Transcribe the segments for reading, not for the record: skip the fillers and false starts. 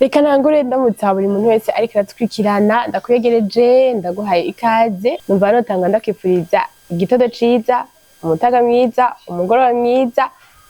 Reka ntangure ndamutsa buri muntu wese ariko aratwikirana. Ndakwegereje, ndaguhaye ikaze. Numva notanga ndakwifuriza igitondo ciza, umutaga mwiza, umugoroba mwiza,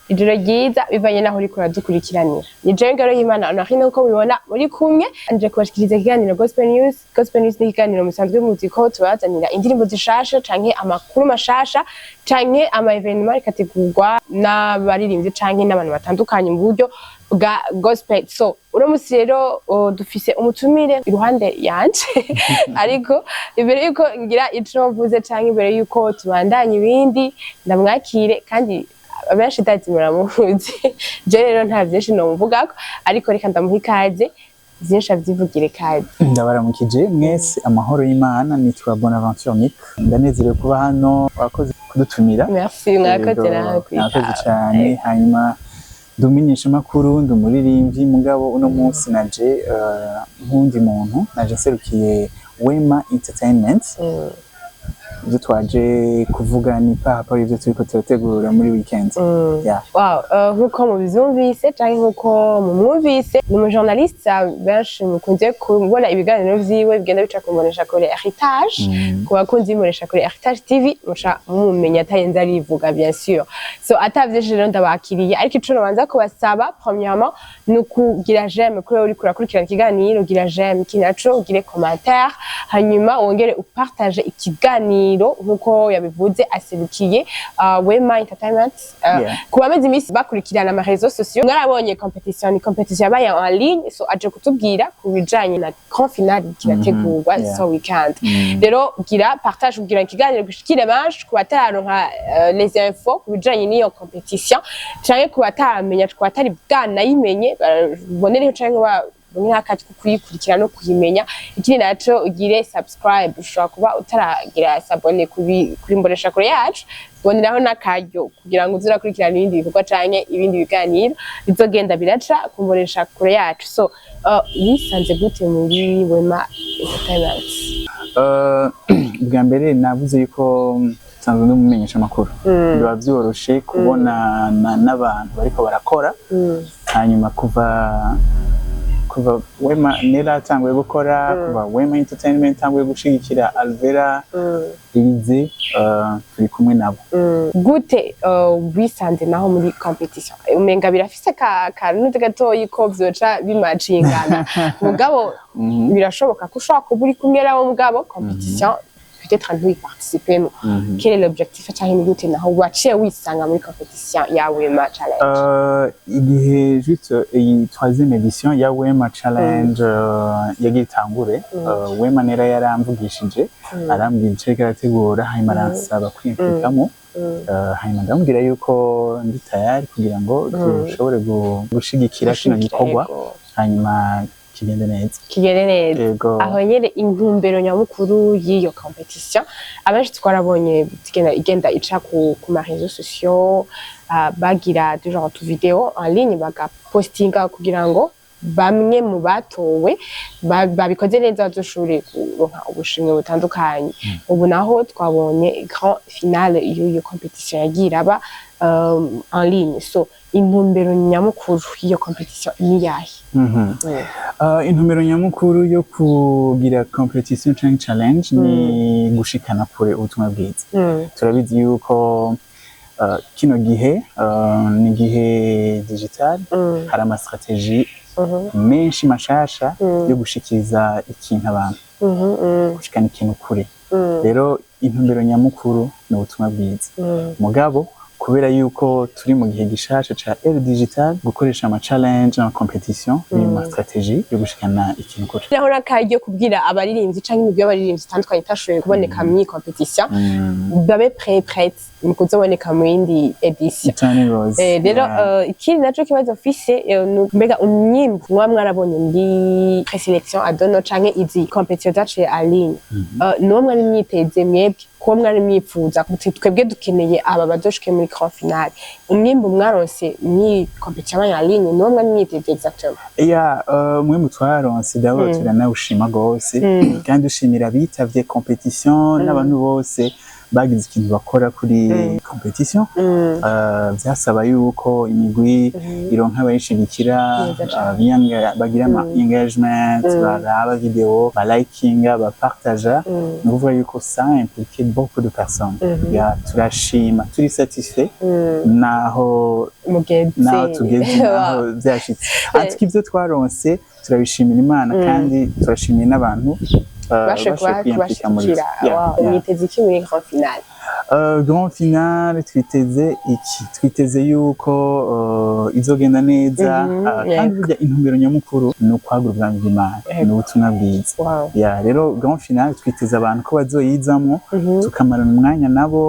ijoro ryiza, bivanye naho uriko uradukurikiranira. Ni jewe Ngaro y'Imana Honorine, nkuko mubibona muri kumwe nje kubashikiriza ikiganiro Gospel News. Gospel News ni ikiganiro musanzwe muzi ko tubazanira indirimbo zishasha canke amakuru mashasha canke ama événements ariko ategurwa n'abaririmbyi canke n'abantu batandukanye mu buryo bwa gospel. So uno musi rero dufise umutumire iruhande yanje, ariko imbere yuko ngira ico mvuze canke imbere yuko tubandanya ibindi, ndamwakire. Kandi abenshi ndazi muramuzi. Je rero nta vyinshi nomuvugako, ariko reka ndamuha ikaze, vyinshi avyivugire. Kaze. Ndabaramukije mwese, amahoro y'Imana. Nitwa Bonaventure Nick, ndanezerewe kuba hano. Wakoze kudutumira. Merci, mwakoze Yego, nawe. Mwakoze cyane. Hanyuma ndi umumenyeshamakuru, ndi umuririmbyi, mugabo uno munsi naje nk'uwundi muntu, naje nserukiye Wema Entertainment. Ibyo twaje kuvuga ni par rapport y'ibyo turiko turategura muri weekend. Yeah. Wow, nkuko mubivyumvise canke nkuko mumwumvise, ni umujournaliste benshi mukunze kubona ibiganiro vyiwe bigenda bica ku mboneshakure Heritage. Ku bakunzi b'imboneshakure Heritage TV muca mumumenya atarinze arivuga, bien sûr. So ata vyinshi rero, ndabakiriye, ariko ico nobanza kubasaba premièrement ni ukugira j'aime kuri uriko urakurikirana ikiganiro. Gira j'aime, ikindi naco ugire commentaire, hanyuma wongere upartage ikiganiro. Nkuko yabivuze, aserukiye Wema Entertainment. Ku bamaze iminsi bakurikirana ama réseaux sociaux, mwarabonye compétition, ni compétition yabaye en ligne. So aje kutubwira ku bijanye na grand finale kirategurwa so weekend. Rero gira partage kugira ikiganiro gishikire benshi, ku batararonka les infos ku bijanye n'iyo compétition canke ku bataramenya, ku batari bwanayimenye, babonereho canke babone n'akati ko kuyikurikira no kuyimenya. Ikindi naco, ugire subscribe. Ushobora kuba utaragira s'abonner kuri mboneshakure yacu, boneraho n'akaryo kugira ngo uze urakurikirana ibindi bikorwa canke ibindi biganiro bizogenda biraca ku mboneshakure yacu. So wisanze gute muri Wema Entertainment? Bwa mbere navuze yuko nsanzwe ndi umumenyeshamakuru, biba vyoroshe kubonana n'abantu bariko barakora. Hanyuma kuva Wema Nera atanguye gukora, kuva Wema Entertainment atanguye gushigikira Alvera, Elize, turi kumwe nabo. Gute wisanze naho muri compétition? Umenga birafise ka kanuze gatoyi ko vyoca bimacingana, mugabo birashoboka ko ushobora kuba uri kumwe nabo, mugabo compétition peut-être ntuyiparticipemo. Quel est l'objectif canke ni gute naho waciye wisanga muri compétition ya Wema Challenge? Igihe juste iyi troisième édition ya Wema Challenge yagiye itangure, Wema Nera yaramvugishije, arambwira ico ariko arategura, hanyuma aransaba kwimpliquamo. Hanyuma ndamubwira yuko ndi tayari kugira ngo dushobore gushigikira kino gikorwa, hanyuma kigende neza. Kigende neza. Yego. Aho nyene intumbero nyamukuru y'iyo compétition, abenshi twarabonye igenda ica ku ma réseaux sociaux, bagira du genre tu vidéo en ligne bagapostinga kugira ngo bamwe mu batowe babikoze neza bazoshobore kuronka ubushimwe butandukanye. Ubu naho twabonye grand finale y'iyo compétition yagiye iraba en ligne. So intumbero nyamukuru y'iyo compétition ni yahe? Intumbero nyamukuru yo kugira compétition canke challenge ni gushikana kure ubutumwa bwiza. Turabizi yuko kino gihe ni igihe digital, hari ama stratégies menshi mashasha yo gushikiriza ikintu abantu, gushikana ikintu kure. Rero intumbero nyamukuru ni ubutumwa bwiza, mugabo kubera yuko turi mu gihe gishasha ca ère digital, gukoresha ama challenge n'ama compétition biri mu ma stratégies yo gushikana ikintu kure. Naho n'akaryo kubwira abaririmbyi canke imigwi y'abaririmbyi itandukanye itashoboye kuboneka mw'iyi compétition, babe prêts mu kuzoboneka mu yindi édition. Cane rose. Rero ikindi naco kibazo mfise, ni mbega umwimbu mwaba mwarabonye muri présélection adono canke izi compétition zaciye en ligne, nuwo mwari mwiteze mwebwe, kuwo mwari mwipfuza muti twebwe dukeneye aba bazoshike muri grand finale? Umwimbu mwaronse mw'iyi compétition yabaye en ligne, nuwo mwari mwiteze exactement? Ya, mwe mutwaronse d'abord turanawushima gose, kandi dushimira abitavye compétition n'abantu bose. bagize ikintu bakora kuri compétition. Vyasaba yuko imigwi ironka abayishigikira, Neza cane. bagira ama engagement, baraba vidéo, balikinga, bapartaja. Ni ukuvuga yuko ça impliqué beaucoup de personnes. Ya, turashima, turi satisfait naho mugeze, naho tugeze, naho vyashitse. Ariko ivyo twaronse turabishimira Imana, kandi turashimiye n'abantu bashoboye bashoboye kwiyimplika muri kubashigikira. ivyo. Wow. Mwiteze iki muri grand finale? Grand finale twiteze iki? Twiteze yuko izogenda neza, kandi burya intumbero nyamukuru ni ukwagura ubwami bw'Imana, ni ubutumwa bwiza. Ya, rero grand finale twiteze abantu ko bazoyizamwo, tukamarana umwanya nabo,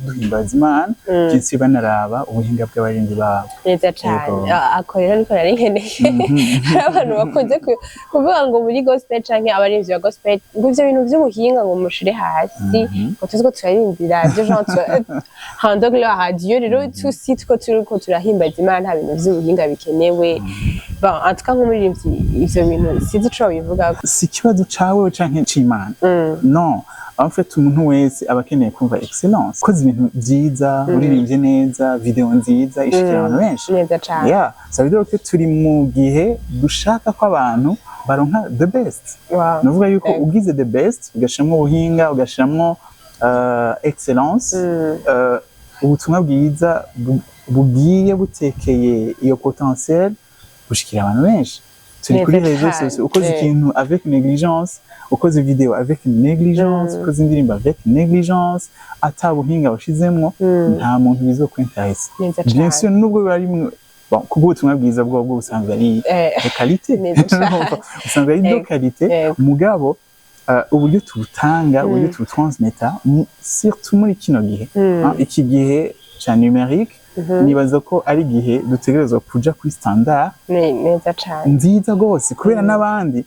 duhimbaza Imana, bien sûr banaraba ubuhinga bw'abaririmbyi babo. Neza cane. Yego. Ah, ako rero niko nari nkeneye. Hari abantu bakunze kuvuga ngo muri gospel canke abaririmbyi ba gospel ngo ivyo bintu vy'ubuhinga ngo mushire hasi, ngo tuzi ko turaririmbira ibyo genre rendre gloire à Dieu. Rero tusi two turiko turahimbaza Imana, nta bintu vy'ubuhinga bikenewe. Bon, en tout cas nk'umuririmbyi ivyo bintu sinzi ico bivugako. Si ikibazo cawe canke c'Imana, non. En fait, umuntu wese aba akeneye kumva excellence. Ukoze ibintu vyiza, uririmbye neza, vidéo nziza ishikira abantu benshi. Neza cane. Yeah, ça veut dire que turi mu gihe dushaka ko abantu baronka the best. Nuvuga yuko ugize the best, ugashiramwo ubuhinga, ugashiramwo excellence, ubutumwa bwiza bugiye butekeye iyo potentiel gushikira abantu benshi. Turi Neza kuri réseaux cane. sociaux, ukoze ikintu avec négligence, ukoze vidéo avec négligence, ukoze indirimbo avec négligence, ata buhinga washizemwo, nta muntu bizokwinteresa. Neza Bien cane. sûr, nubwo biba ari bon, kubwo ubutumwa bwiza bwo busanzwe ari de qualité, Neza cane. busanzwe ari de qualité, mugabo uburyo tubutanga, uburyo tubutransmeta, surtout muri kino gihe, iki gihe ca numérique, nibaza ko ari igihe dutegerezwa kuja kuri standard Neza cane. nziza gose, kubera n'abandi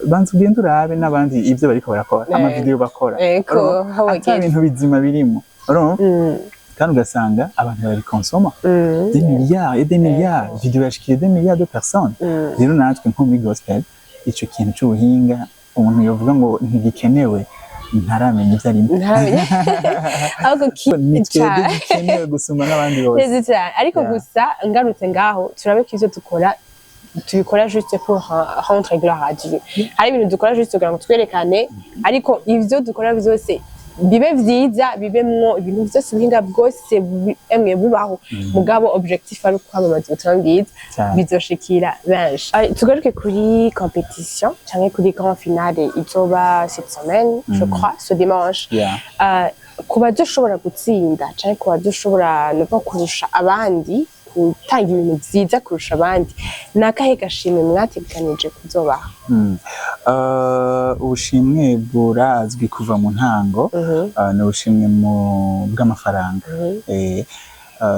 banza ugende urabe n'abandi ivyo bariko barakora, amavideo bakora. Urumva? Aho Ata bageze. bintu bizima birimo, urumva? Kandi ugasanga abantu barabikonsoma, des milliards et des milliards, vidéo yashikiye des milliards de personnes. Rero natwe nko muri gospel, ico kintu c'ubuhinga, umuntu yovuga ngo ntigikenewe ntaramenya ivyo arimo. Ntaramenya ahubwo Ni twebwe cane. gikenewe gusumba n'abandi bose. Neza cyane, ariko gusa ngarutse ngaho, turabe ko ivyo dukora tubikora juste pour rendre gloire à Dieu. Hari ibintu dukora juste kugira ngo twerekane, ariko ivyo dukora byose bibe vyiza, bibemwo ibintu byose, ubuhinga bwose emwe bubaho, mugabo objectif ari kwamamaza ubutumwa bwiza, bizoshikira benshi. Tugaruke kuri compétition canke kuri grand finale izoba cette semaine, je crois ce dimanche. Ku badoshobora gutsinda canke ku badoshobora no kurusha abandi, gutanga ibintu vyiza kurusha abandi, ni akahe gashimwe mwategekanije kuzobaha? Ubushimwe burazwi kuva mu ntango. Ni ubushimwe mu bw'amafaranga.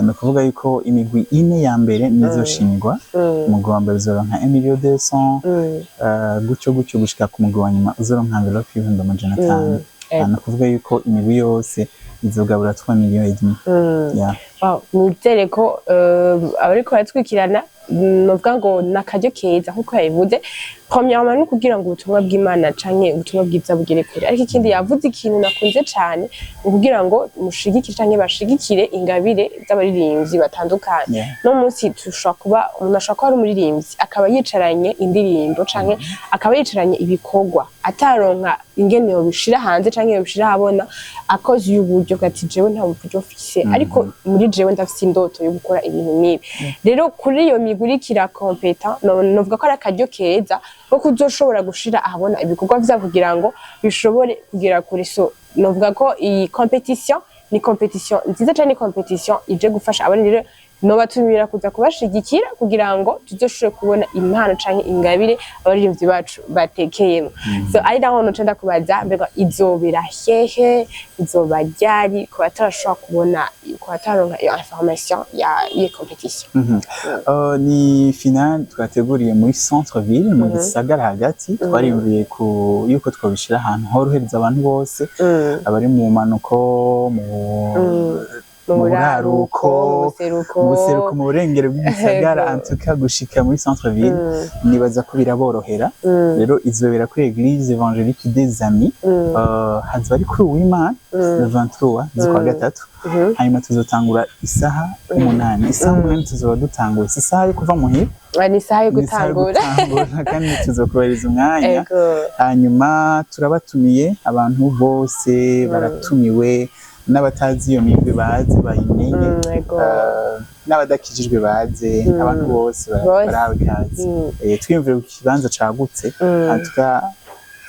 Ni ukuvuga yuko imigwi ine ya mbere nizoshimirwa. Umugwi wa mbere uzoronka 1 million 200, gutyo gutyo gushika ku mugwi wa nyuma uzoronka enveloppe y'500,000. Ni ukuvuga yuko imigwi yose izogabura 3,5 millions. Yeah. Wow, nizere ko abariko baratwikirana, novuga ngo ni akaryo keza nkuko yabivuze. Premièrement ni ukugira ngo ubutumwa bw'Imana canke ubutumwa bwiza bugere kure, ariko ikindi yavuze, ikintu nakunze cane, ni ukugira ngo mushigikire canke bashigikire ingabire z'abaririmbyi batandukanye. No munsi tushobora kuba, umuntu ashobora kuba ari umuririmbyi akaba yicaranye indirimbo canke akaba yicaranye ibikorwa, ataronka ingene yobishira hanze canke yobishira ahabona, akoze uburyo bwa ati jewe nta buryo mfise, ariko muri jewe ndafise indoto yo gukora ibintu nk'ibi. Rero kuri iyo migwi iriko irakompeta, novuga ko ari akaryo keza ko kuzoshobora gushira ahabona ibikorwa vyabo kugira ngo bishobore kugera kure. So novuga ko iyi compétition ni compétition nziza cane, ni compétition ije gufasha abandi. Rero nobatumira kuza kubashigikira kugira ngo tuzoshobore kubona impano canke ingabire abaririmbyi bacu batekeyemo. So ari naho noca ndakubaza, mbega izobera hehe, izoba ryari, ku batarashobora kubona, ku batararonka iyo information ya iyo compétition? Ni finale twateguriye muri centre ville, mu gisagara hagati. Twariyumviye ku yuko twabishira ahantu horohereza abantu bose, abari mu manuko, mu Mu buraruko, mu buseruko. Mu buseruko, mu burengero bw'igisagara, Yego. en tout cas gushika muri centre ville, nibaza ko biraborohera. Rero izobera kuri Église évangélique des Amis. Hazoba ari kuri Uwimana, le 23 z'ukwa gatatu. Hanyuma tuzotangura isaha 8. Isaha 8 tuzoba dutanguye, si isaha yo kuva muhira. Ah, ni isaha yo Ni isaha yo gutangura. Gutangura, kandi tuzokubahiriza umwanya. Hanyuma turabatumiye, abantu bose baratumiwe, n'abatazi iyo migwi baze bayimenye. N'abadakijijwe baze, abantu bose Bose. barahawe ikaze. Twiyumvire ku kibanza cagutse. En tout cas,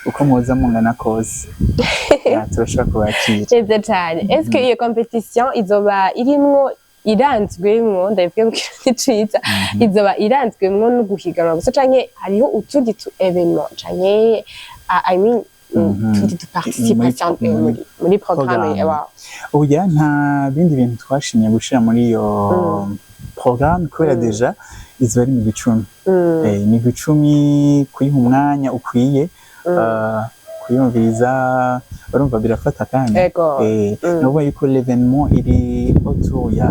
uko mwoza mungana kose, turashobora kubakira. Neza cyane. Est-ce que iyo compétition izoba irimwo, iranzwemwo, ndabivuge mu kirundi ciza, izoba iranzwemwo no guhiganwa gusa, canke hariho utundi tu événement, canke I mean, utundi tu participation muri programme? Programme. Wow. Oya, nta bindi bintu twashimye gushira muri iyo programme, kubera déjà izoba ari imigwi 10. Imigwi 10, kuyiha umwanya ukwiye, kuyumviriza, urumva birafata akanya. Ni ukuvuga yuko l'événement iri autour ya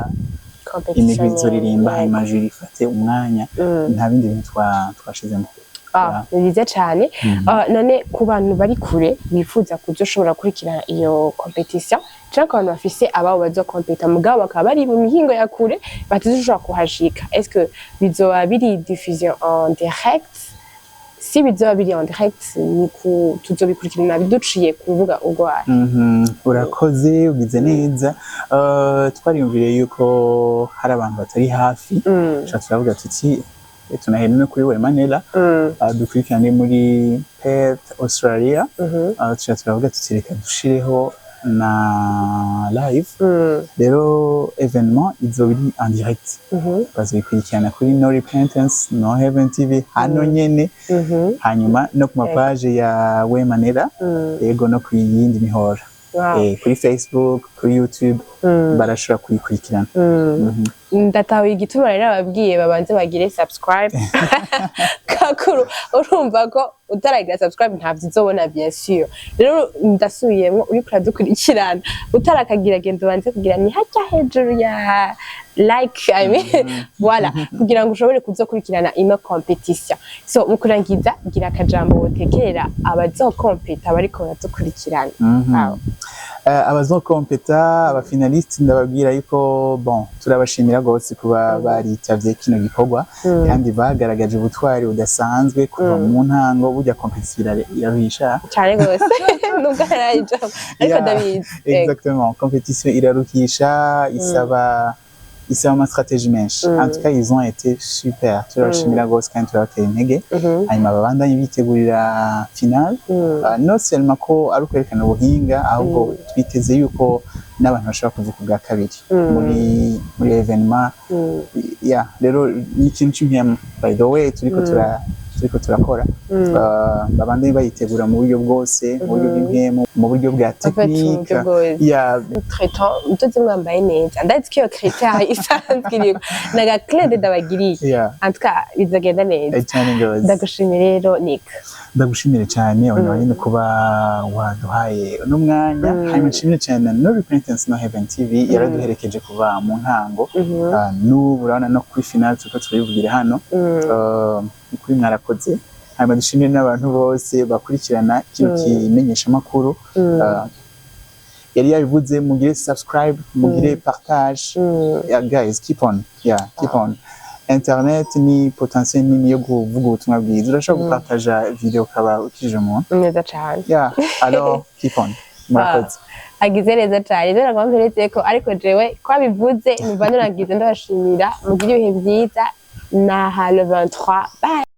compétition. Imigwi izoririmba, hanyuma jury ifate umwanya. Nta bindi bintu twashizemo. Ah, ni byiza cyane. Ah, none ku bantu bari kure bifuza kuzoshobora gukurikirana iyo compétition, canke ku bantu bafise ababo bazokompeta mugabo bakaba bari mu mihingo ya kure batazoshobora kuhashika, est-ce que bizoba biri diffusion en direct? Si bizoba biri en direct, ni ku tuzobikurikirana biduciye ku rubuga urwaye? Urakoze, ugize neza. Twariyumviriye yuko hari abantu batari hafi. Tuca turavuga tuti tunahera no kuri Wemanela, dukurikirane muri Perth, Australia. Tuca turavuga tuti reka dushireho na live. Rero événement izoba iri en direct, bazoyikurikirana kuri No Repentance No Heaven TV hano nyene, hanyuma no ku mapaje ya Wemanela, yego, no ku yindi mihora. Kuri Facebook, kuri YouTube, barashobora kuyikurikirana. Ndatahuye igituma rero ababwiye babanze bagire subscribe kakuru. Urumva ko utaragira subscribe ntabyo uzobona, bien sûr. Rero ndasubiyemo, uriko uradukurikirana utarakagira, genda ubanze kugira ni hajya hejuru ya like, I mean, voilà, kugira ngo ushobore kuzokurikirana ino compétition. So mu kurangiza, gira akajambo wotekerera abazokompeta bariko baradukurikirana. Aho. Abazokompeta, abafinaliste, ndababwira yuko bon, turabashimira rwose kuba baritavye kino gikorwa, kandi bagaragaje ubutwari budasanzwe kuva mu ntango. Burya compétition iraruhisha. Cyane rwose, nubwo ntarayijambo ariko ndabizi. Yego. Exactement, compétition iraruhisha, isaba ama stratégie menshi. En tout cas, ils ont été super, turabashimira rwose kandi turabatera intege. Hanyuma babandanye bitegurira finale. Non seulement ko ari ukwerekana ubuhinga, ahubwo twiteze yuko n'abantu bashobora kuvuka ubwa kabiri muri événement. Yeah, rero ni ikintu cy'impemu, by the way, turiko turakora. Babandanye bayitegura mu buryo bwose, mu buryo bw'impemu, mu buryo bwa En fait, mu buryo technique. bwose. Yeah. Traitant mutoze mwambaye neza, ndazi ko iyo critère isanzwe iriko naga clé ndabagiriye. En tout cas, bizagenda neza. Cyane gose. Ndagushimiye rero, Nick. Ndagushimire cyane, Honorine, kuba waduhaye uno mwanya. Hanyuma nshimire cyane na No Repentance No Heaven TV yaraduherekeje kuva mu ntango. N'ubu urabona no kuri finale turiko turabivugira hano. Ni kuri mwarakoze. Hanyuma dushimire n'abantu bose bakurikirana kino kimenyeshamakuru. Yari yabivuze, mugire subscribe, mugire partage. Yeah, guys, keep on, yeah, keep on. Internet ni potentiel nini yo kuvuga ubutumwa bwiza. Urashobora gupartaja video ukaba ukije umuntu. Neza cane. Yeah, alors keep on, murakoze. Agize neza cane. Rero nagomba mperetse ko, ariko jewe ko abivuze numva nurangiza. Ndabashimira, mugire ibihe vyiza, naha le 23, bye.